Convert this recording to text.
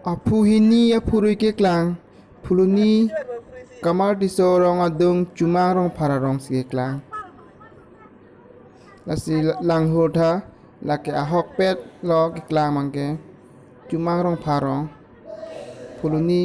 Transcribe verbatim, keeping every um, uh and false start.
Aphu hini aphurui keklang, Phuloni Kamar Tisso rong adung Chumang Rongphar arong si keklang. Lasi la-, langhur tha, lake ahokpet lo keklang abangke. Chumang Rongphar arong. Phuloni.